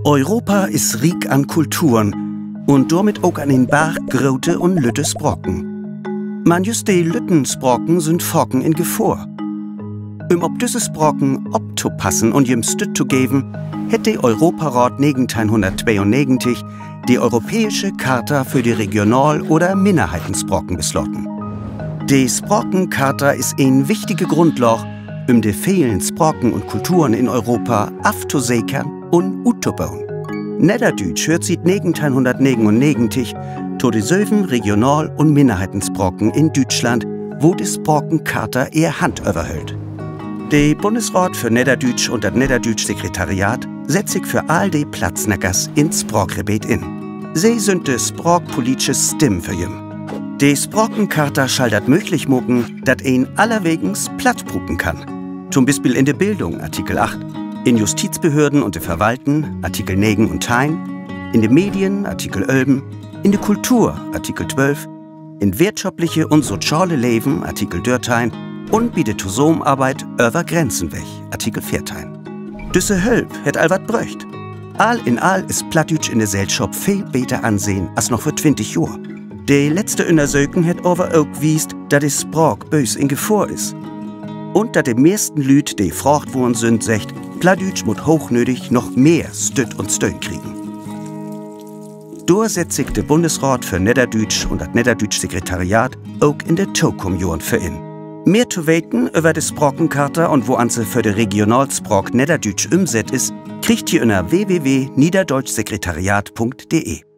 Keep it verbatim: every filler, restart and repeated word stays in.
Europa is riek an Kulturen un dormit ok an en Barg grote un lütte Spraken. Man jüst de lütten Spraken sünd faken in Gefohr. Üm op düsse Spraken optopassen un jüm Stütt to geven, hett de Europaraat negenteihnhunnerttweeunnegentig de Europäische Charta för de Regional- oder Minnerheitenspraken beslaten. De Sprakencharta is en wichtige Grundlaag, üm de velen Spraken un Kulturen in Europa aftosekern un uttoboen. Nedderdüütsch höört siet negenteihnhunnertnegenunnegentig to de söven Regional- un Minnerheitenspraken in Düütschland, wo de Sprakencharta ehr Hand överhöllt. De Bundsraat för Nedderdüütsch un dat Nedderdüütsch Sekretariat sett sik för all de Plattsnackers in't Spraakrebeet in. Se sünd de spraakpolitsche Stimm för jüm. De Sprakencharta schall dat mööglich maken, dat een allerwegens Platt bruken kann. To'n Bispeel in de Bildung, Artikel acht, in Justizbehörden un de Verwalten, Artikel negen un teihn, in de Medien, Artikel ölven, in de Kultur, Artikel twölf, in't weertschopliche un soziale Leven, Artikel dörteihn, un bi de Tosamenarbeit över Grenzen weg, Artikel veerteihn. Düsse Hölp hett al wat bröcht. All in all is Plattdüütsch in de Sellschop veel beter ansehn as noch vör twintig Johr. De letzte Ünnersöken hett aver ok wiest, dat de Spraak böös in Gefohr is. Un dat de meersten Lüüd, de fraagt worrn sünd, seggt, Plattdüütsch mutt hoochnödig noch mehr Stütt un Stöhn kriegen. Dor sett sik de Bundsraat för Nedderdüütsch un dat Nedderdüütsch Sekretariat ok in de tokamen Johren för in. Mehr to weten över de Sprakencharta un woans se för de Regionalspraak Nedderdüütsch ümsett is, kriegt ji ünner w w w punkt niederdeutschsekretariat punkt d e.